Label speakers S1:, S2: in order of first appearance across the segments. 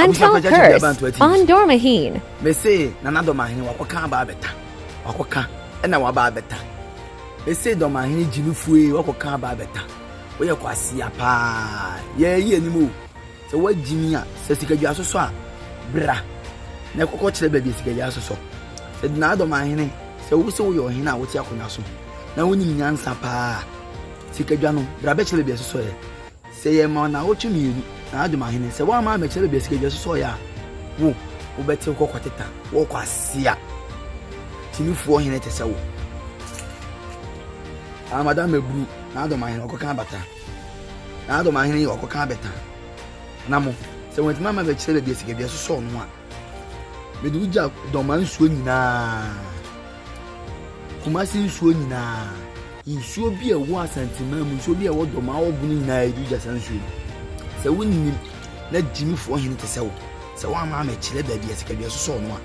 S1: Until
S2: Abusuafo, kyerɛ
S1: curse
S2: biribi aba ntoa TV
S1: on
S2: so.
S1: Dormahene.
S2: Mese Nana Dɔmahene wakɔka aba abɛta, wakɔka ɛna waba abɛta. Mese Dɔmahene gyimifue, wakɔka aba abɛta. Woyɛ kwasia paa, yɛyi anim o. Sɛ woagyimi a, sɛ sikadwa sosɔ a, bra na ɛkɔkɔ kyerɛ baabi a sikadwa sosɔ. Sɛ Nana Dɔmahene, sɛ wo sɛ woyɛ ɔhene a wote akonnwa so na wonim nyansa paa, sikadwa no, bra bɛkyerɛ baabi a ɛsosɔeɛ. Sɛ yɛma wo naawɔtwe mmienu, na adom ahene, sɛ woamma ammɛkyerɛ baabi a sikadwa sosɔeɛ a, wo, wobɛte wo kɔkɔ teta, wo kwasea, timifoɔ hene te sɛ wo. Ah, Madam Aburu, na adom ahene, ɔkɔka abata. Na adom ahene yɛ ɔkɔka abɛta. Na mo, sɛ wɔntumi amma bɛkyerɛ baabi a sikadwa sosɔɔ no a, mede wo gya dɔma nsuo nyinaa. Kumasi nsuo nyinaa, nsuo bi a ɛwɔ Asanteman mu, nsuo bi a ɛwɔ Dɔmaa wɔ Bono nyinaa yɛde gya saa nsuo no. Sɛ wonnim na gyimifoɔ hene te sɛ wo, sɛ woamma amɛkyerɛ baabi a sikadua sosɔɔ no a,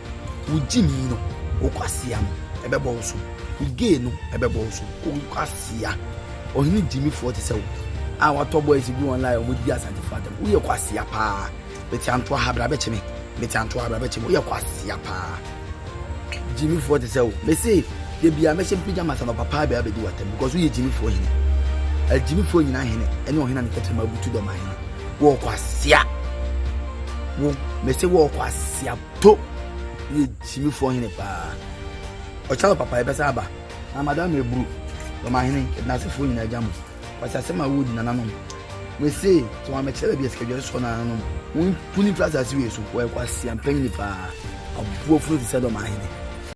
S2: wo gyimi no, wo kwasea no, ɛbɛbɔ wo so. Wo gay no, ɛbɛbɔ wo so. Wo kwasea, ɔhene gyimifoɔ te sɛ wo a watɔ boys gu online a wɔdi Asantefoɔ atam. Woyɛ kwasea paa. Mete antoa ha bra bɛkye me. Mete antoa ha bra bɛkye me. Woyɛ kwasea paa. Gyimifoɔ te sɛ wo. Mese da biara mɛhyɛ pyjamas anɔpa paa bɛ abɛdi w'atam because woyɛ gyimifoɔ hene. Agyimifoɔ nyinaa hene ɛne ɔhene a ne tɛkyerɛma abutu dɔm ahene. Wɔ kwasea. Wo mese wɔ kwasea to. Woyɛ gyimifoɔ hene paa. Ɔkyena papa yɛbɛsa aba. Na madam eburu dɔm ahene yɛde nyinaa gya mo. Kwasi asɛm a wodi nananom. Mese sɛ wɔamɛkyerɛ baabi a sikadwa sosɔ nananom. Wɔn puni mfiri asase wei so. Wɔyɛ kwasea mpanyini paa. Aboa funu te sɛ dɔm ahene.